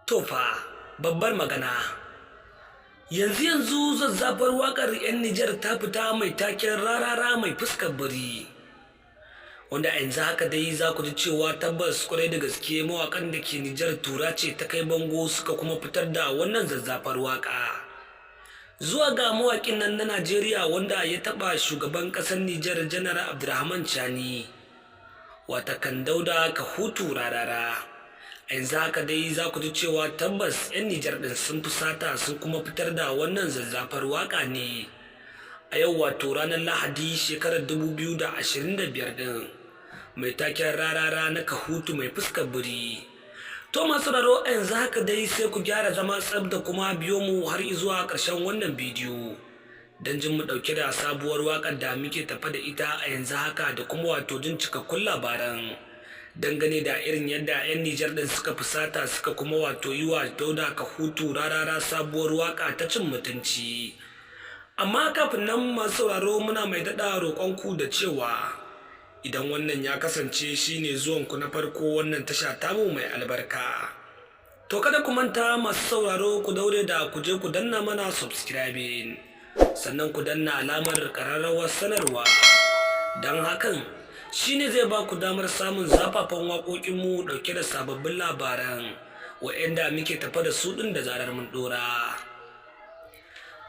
To fa, babbar magana. Yanzu yanzu zazzafar waƙar 'yan Nijar ta fita mai taken Rarara mai fuskar biri. Wanda a yanzu haka dai za ku ji cewa tabbas kwarai da gaske mawaƙan da ke Nijar tura ce ta kai bango suka kuma fitar da wannan zazzafar waƙa. Zuwa ga mawaƙin nan na Najeriya wanda ya taɓa shugaban ƙasar Nijar, Janar Abdurrahman Chani, watakan Dauda Kahutu Rarara. A yanzu haka dai za ku ji cewa tabbas 'yan Nijar ɗin sun fusata sun kuma fitar da wannan zazzafar waƙa ne. A yau, wato ranar Lahadi, shekarar 2025 ɗin, mai taken Rarara na Kahutu mai fuskar biri. To masu sauraro, a yanzu haka dai sai ku gyara zama tsab da kuma biyo mu har zuwa ƙarshen wannan bidiyo, don jin mu ɗauke da sabuwar waƙar da muke tafa da ita a yanzu haka, da kuma wato jin cikakkun labaran dangane da irin yadda 'yan Nijar ɗin suka fusata suka kuma wato yi wa Dauda Kahutu Rarara sabuwar waƙa ta cin mutunci. Amma kafin nan, masu sauraro, muna mai daɗa roƙonku da cewa idan wannan ya kasance shine zuwanku na farko wannan tasha tamu mai albarka, to kada ku manta, masu sauraro, ku daure da ku je ku danna mana subscribing, sannan ku danna alamar ƙararrawar sanarwa, don hakan shine zai ba ku damar samun zafafan waƙoƙinmu ɗauke da sababbin labaran wa'yanda muke tafa da su ɗin da zarar mun ɗora.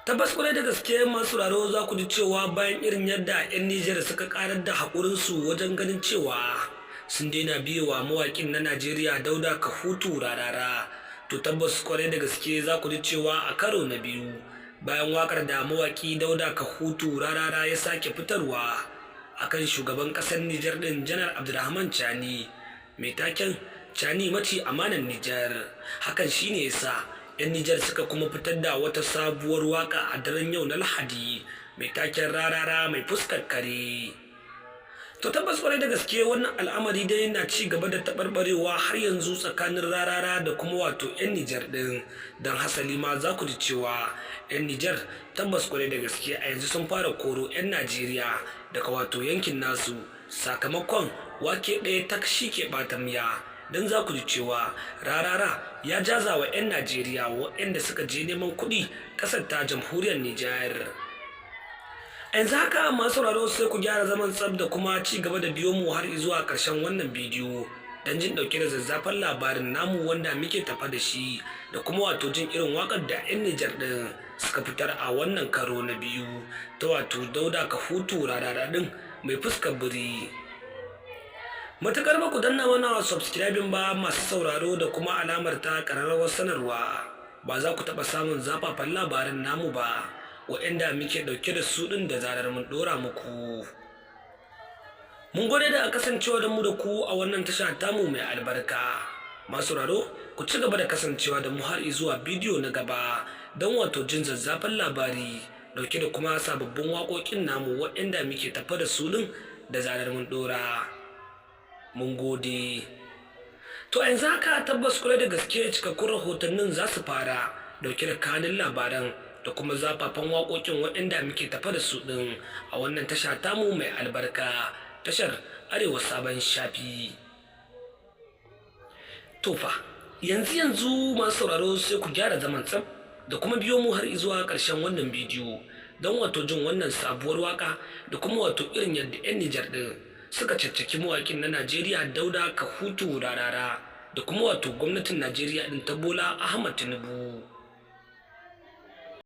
Tabbas kwarai da gaske, masu sauraro, za ku ji cewa bayan irin yadda 'yan Nijar suka karar da haƙurinsu wajen ganin cewa sun daina biyewa mawaƙin na Najeriya Dauda Kahutu Rarara, to tabbas kwarai da gaske za ku ji cewa a karo na biyu, bayan waƙar da mawaƙi Dauda Kahutu Rarara ya sake fitarwa akan shugaban ƙasar Nijar ɗin, Janar Abdulrahman Chani, mai taken Chani maci amanan Nijar, hakan shine yasa 'yan Nijar suka kuma fitar da wata sabuwar waka a daren yau na Lahadi mai taken Rarara mai fuskar kare. To tabbas kwarai da gaske wannan al'amari dai na ci gaba da taɓarɓarewa har yanzu tsakanin Rarara da kuma wato 'yan Nijar ɗin, don hasali ma za ku ji cewa 'yan Nijar tabbas kwarai da gaske a yanzu sun fara koro 'yan Najeriya daga wato yankin nasu, sakamakon wake ɗaya tak shi ke ɓata miya, don za ku ji cewa Rarara ya jaza wa 'yan Najeriya waɗanda suka je neman kuɗi ƙasar ta Jamhuriyar Nijar. A yanzu haka, masu sauraro, sai ku gyara zaman tsab da kuma ci gaba da biyo mu har zuwa ƙarshen wannan bidiyo don jin ɗauke da zazzafan labarin namu wanda muke tafa da shi, da kuma wato jin irin waƙar da 'yan Nijar ɗin suka fitar a wannan karo na biyu ta wato Dauda Kahutu Rarara ɗin mai fuskar biri. Matuƙar ba ku danna mana subscribing ba, masu sauraro, da kuma alamar ta ƙararrawar sanarwa, ba za ku taɓa samun zafafan labaran namu ba waɗanda muke ɗauke da su ɗin da zarar mun ɗora muku. Mun gode da kasancewa da mu da ku a wannan tasha tamu mai albarka. Masu sauraro, ku ci gaba da kasancewa da mu har zuwa bidiyo na gaba don wato jin zazzafan labari ɗauke da kuma sababbin waƙoƙin namu waɗanda muke tafa da su ɗin da zarar mun ɗora. Mun gode. To yanzu haka tabbas kula da gaske cikakkun rahotannin za su fara dauke da kanin labaran da kuma zafafan waƙoƙin waɗanda muke tafa da su ɗin a wannan tasha tamu mai albarka, tashar Arewa Sabon Shafi. To fa, yanzu yanzu, masu sauraro, sai ku gyara zaman tsaf da kuma biyo mu har zuwa ƙarshen wannan bidiyo don wato jin wannan sabuwar waka da kuma wato irin yadda 'yan Nijar ɗin suka caccaki mawaƙin na Najeriya Dauda Kahutu Rarara da kuma wato gwamnatin Najeriya ɗin ta Bola Ahmad Tinubu.